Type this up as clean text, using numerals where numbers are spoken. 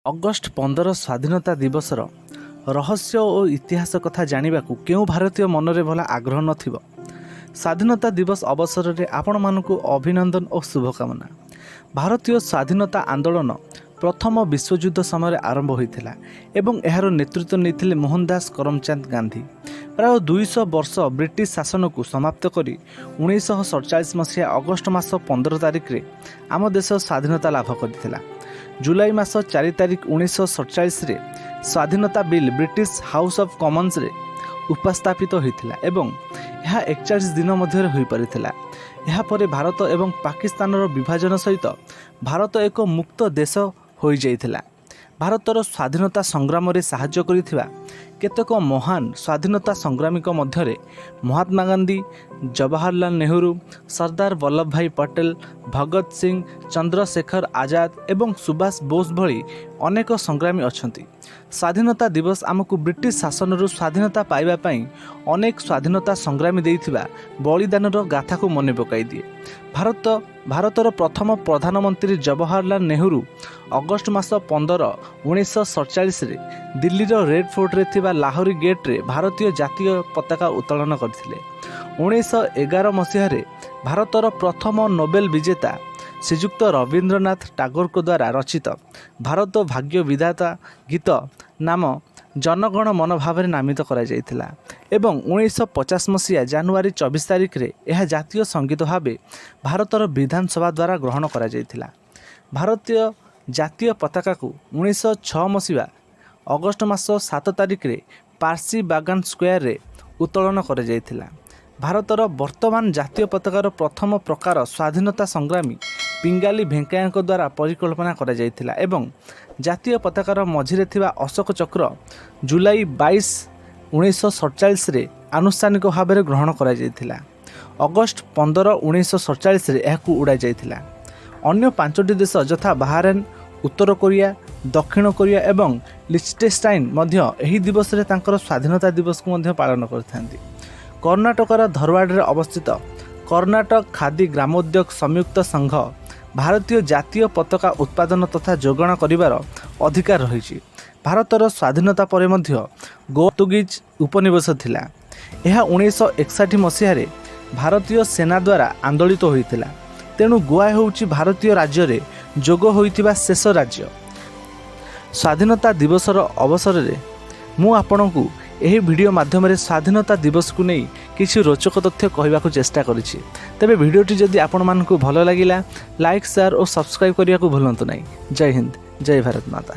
August 15 ସ୍ୱାଧୀନତା ଦିବସର ରହସ୍ୟ ଓ ଇତିହାସ କଥା ଜାଣିବାକୁ କେଉଁ ଭାରତୀୟ ମନରେ ଭଲା ଆଗ୍ରହ ନଥିବ? ସ୍ୱାଧୀନତା ଦିବସ ଅବସରରେ ଆପଣମାନଙ୍କୁ ଅଭିନନ୍ଦନ ଓ ଶୁଭକାମନା। ଭାରତୀୟ ସ୍ୱାଧୀନତା ଆନ୍ଦୋଳନ ପ୍ରଥମ ବିଶ୍ୱଯୁଦ୍ଧ ସମୟରେ ଆରମ୍ଭ ହୋଇଥିଲା ଏବଂ ଏହାର ନେତୃତ୍ୱ ନେଇଥିଲେ ମୋହନଦାସ କରମଚାନ୍ଦ ଗାନ୍ଧୀ। ପ୍ରାୟ 200 ବର୍ଷ ବ୍ରିଟିଶ ଶାସନକୁ ସମାପ୍ତ କରି 1947 ମସିହା ଅଗଷ୍ଟ ମାସ 15 ତାରିଖରେ ଆମ ଦେଶ ସ୍ୱାଧୀନତା ଲାଭ କରିଥିଲା। ଜୁଲାଇ ମାସ 4 ତାରିଖ 1947ରେ ସ୍ୱାଧୀନତା ବିଲ୍ ବ୍ରିଟିଶ ହାଉସ୍ ଅଫ୍ କମନ୍ସରେ ଉପସ୍ଥାପିତ ହୋଇଥିଲା ଏବଂ ଏହା 41 ଦିନ ମଧ୍ୟରେ ହୋଇପାରିଥିଲା। ଏହାପରେ ଭାରତ ଏବଂ ପାକିସ୍ତାନର ବିଭାଜନ ସହିତ ଭାରତ ଏକ ମୁକ୍ତ ଦେଶ ହୋଇଯାଇଥିଲା। ଭାରତର ସ୍ୱାଧୀନତା ସଂଗ୍ରାମରେ ସାହାଯ୍ୟ କରିଥିବା କେତେକ ମହାନ ସ୍ୱାଧୀନତା ସଂଗ୍ରାମୀଙ୍କ ମଧ୍ୟରେ ମହାତ୍ମା ଗାନ୍ଧୀ, ଜବାହରଲାଲ ନେହେରୁ, ସର୍ଦ୍ଦାର ବଲ୍ଲଭ ଭାଇ ପଟେଲ, ଭଗତ ସିଂ, ଚନ୍ଦ୍ରଶେଖର ଆଜାଦ ଏବଂ ସୁଭାଷ ବୋଷ ଭଳି ଅନେକ ସଂଗ୍ରାମୀ ଅଛନ୍ତି। ସ୍ୱାଧୀନତା ଦିବସ ଆମକୁ ବ୍ରିଟିଶ ଶାସନରୁ ସ୍ୱାଧୀନତା ପାଇବା ପାଇଁ ଅନେକ ସ୍ୱାଧୀନତା ସଂଗ୍ରାମୀ ଦେଇଥିବା ବଳିଦାନର ଗାଥାକୁ ମନେ ପକାଇ ଦିଏ। ଭାରତର ପ୍ରଥମ ପ୍ରଧାନମନ୍ତ୍ରୀ ଜବାହରଲାଲ ନେହେରୁ ଅଗଷ୍ଟ ମାସ 15, 1947ରେ ଦିଲ୍ଲୀର ରେଡ୍ ଫୋର୍ଟରେ ଥିବା ଲାହୋରୀ ଗେଟ୍ରେ ଭାରତୀୟ ଜାତୀୟ ପତାକା ଉତ୍ତୋଳନ କରିଥିଲେ। 1911 ମସିହାରେ ଭାରତର ପ୍ରଥମ ନୋବେଲ ବିଜେତା ଶ୍ରୀଯୁକ୍ତ ରବୀନ୍ଦ୍ରନାଥ ଟାଗୋରଙ୍କ ଦ୍ୱାରା ରଚିତ "ଭାରତ ଭାଗ୍ୟ ବିଧାତା" ଗୀତ ନାମ ଜନଗଣ ମନ ଭାବରେ ନାମିତ କରାଯାଇଥିଲା ଏବଂ 1950 ମସିହା ଜାନୁଆରୀ 24 ତାରିଖରେ ଏହା ଜାତୀୟ ସଙ୍ଗୀତ ଭାବେ ଭାରତର ବିଧାନସଭା ଦ୍ୱାରା ଗ୍ରହଣ କରାଯାଇଥିଲା। ଭାରତୀୟ ଜାତୀୟ ପତାକାକୁ 1906 ମସିହା ଅଗଷ୍ଟ ମାସ 7 ତାରିଖରେ ପାର୍ସୀ ବାଗାନ ସ୍କୋୟାରରେ ଉତ୍ତୋଳନ କରାଯାଇଥିଲା। ଭାରତର ବର୍ତ୍ତମାନ ଜାତୀୟ ପତାକାର ପ୍ରଥମ ପ୍ରକାର ସ୍ୱାଧୀନତା ସଂଗ୍ରାମୀ ପିଙ୍ଗାଲି ଭେଙ୍କୟାଙ୍କ ଦ୍ୱାରା ପରିକଳ୍ପନା କରାଯାଇଥିଲା ଏବଂ ଜାତୀୟ ପତାକାର ମଝିରେ ଥିବା ଅଶୋକ ଚକ୍ର ଜୁଲାଇ 22, 1947ରେ ଆନୁଷ୍ଠାନିକ ଭାବରେ ଗ୍ରହଣ କରାଯାଇଥିଲା। ଅଗଷ୍ଟ 15, 1947ରେ ଏହାକୁ ଉଡ଼ାଯାଇଥିଲା। ଅନ୍ୟ ପାଞ୍ଚଟି ଦେଶ ଯଥା ବାହାରେନ୍, ଉତ୍ତର କୋରିଆ, ଦକ୍ଷିଣ କୋରିଆ ଏବଂ ଲିଚଟେଷ୍ଟାଇନ୍ ମଧ୍ୟ ଏହି ଦିବସରେ ତାଙ୍କର ସ୍ୱାଧୀନତା ଦିବସକୁ ମଧ୍ୟ ପାଳନ କରିଥାନ୍ତି। କର୍ଣ୍ଣାଟକର ଧରୱାଡ଼ରେ ଅବସ୍ଥିତ କର୍ଣ୍ଣାଟକ ଖାଦି ଗ୍ରାମୋଦ୍ୟୋଗ ସଂଯୁକ୍ତ ସଂଘ ଭାରତୀୟ ଜାତୀୟ ପତାକା ଉତ୍ପାଦନ ତଥା ଯୋଗାଣ କରିବାର ଅଧିକାର ରହିଛି। ଭାରତର ସ୍ୱାଧୀନତା ପରେ ମଧ୍ୟ ଗୋଆ ପର୍ତ୍ତୁଗୀଜ ଉପନିବେଶ ଥିଲା। ଏହା 1961 ମସିହାରେ ଭାରତୀୟ ସେନା ଦ୍ୱାରା ଆନ୍ଦୋଳିତ ହୋଇଥିଲା। ତେଣୁ ଗୋଆ ହେଉଛି ଭାରତୀୟ ରାଜ୍ୟରେ ଯୋଗ ହୋଇଥିବା ଶେଷ ରାଜ୍ୟ। ସ୍ୱାଧୀନତା ଦିବସର ଅବସରରେ ମୁଁ ଆପଣଙ୍କୁ ଏହି ଭିଡ଼ିଓ ମାଧ୍ୟମରେ ସ୍ୱାଧୀନତା ଦିବସକୁ ନେଇ କିଛି ରୋଚକ ତଥ୍ୟ କହିବାକୁ ଚେଷ୍ଟା କରିଛି। ତେବେ ଭିଡ଼ିଓଟି ଯଦି ଆପଣମାନଙ୍କୁ ଭଲ ଲାଗିଲା, ଲାଇକ୍, ସେୟାର ଓ ସବସ୍କ୍ରାଇବ୍ କରିବାକୁ ଭୁଲନ୍ତୁ ନାହିଁ। ଜୟ ହିନ୍ଦ, ଜୟ ଭାରତ ମାତା।